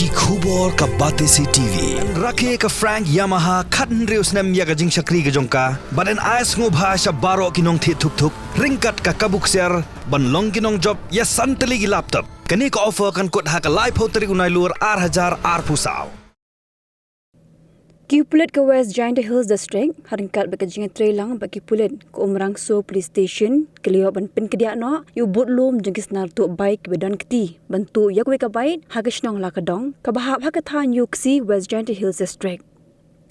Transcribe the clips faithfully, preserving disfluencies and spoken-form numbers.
Ki khubor ka Batesi T V. Rakhe ka Frank Yamaha khathynriew snem ïa ka jingshakri ka jong ka, bad yn ai sngewbha sha baroh ki nongthied thuk thuk ryngkat ka kabu ksiar ban long ki nongjop ïa san tylli ki laptop. Kane ka offer kan kut ha ka laiphew tarik u Nailur ar hajar arphew saw. Ki pulit ka West Jaintia Hills District, ha ryngkat bad ka jingïatreilang bad ki pulit ka Umrangso Police Station, ki la ïoh ban pynkdiah noh ïa u budlum jong ki snar tuh bike kiba don kti ban tuh ïa kawei ka bike ha ka shnong Lakadong kaba hap ha ka thaiñ Ïewksi, West Jaintia Hills District.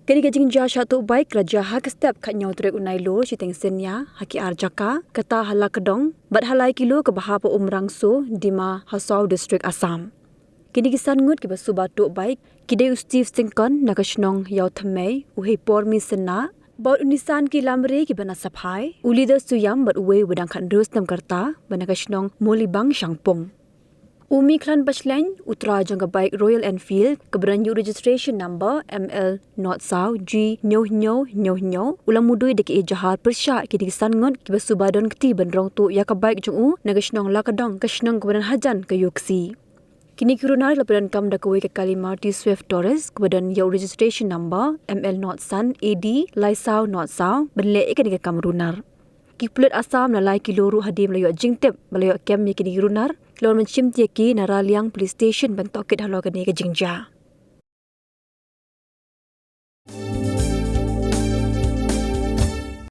Kane ka jingjia shah tuh bike ka la jia ha ka step khathynñiew tarik u Nailur shiteng synñia ha ki ar jaka, kata ha Lakadong bad ha lai kilo kaba hap ha Umrangso, Dima Hasao District, Assam. Kine ki san ngut kiba suba tuh bike ki dei u Steve Syngkon na ka shnong Ïawthymmai, u Heipormi Synnah, bad u Nissan Kailaman kiba na Saphai, u Leader Suiam bad uwei uba dang khathynriew snem ka rta ba na ka shnong Mawlibang, Shangpung. U Mikhlan Bashlaiñ, u trai jong ka bike Royal Enfield kaba don ïa u registration number M L nought saw G hynñiew hynñiew hynñiew hynñiew, u la mudui da ka ïing jahar pyrshah kine ki san ngut kiba suba don kti ban rong tuh ïa ka bike jong u na ka shnong Lakadong, ka shnong kaba don hajan ka Ïewksi. Kine ki runar ki la pyndonkam da kawei ka kali Maruti Swift Taurus kaba don ïa u registration number M L nought san A D lai saw nought saw ban leh ïa kane ka kam runar. Ki pulit Assam na lai kilo ruh hadien ba la ïoh jingtip ba la ïoh kem ïa kine ki runar, ki la wan ban shimti ïa ki na Raliang Police Station ban tohkit halor kane ka jingjia.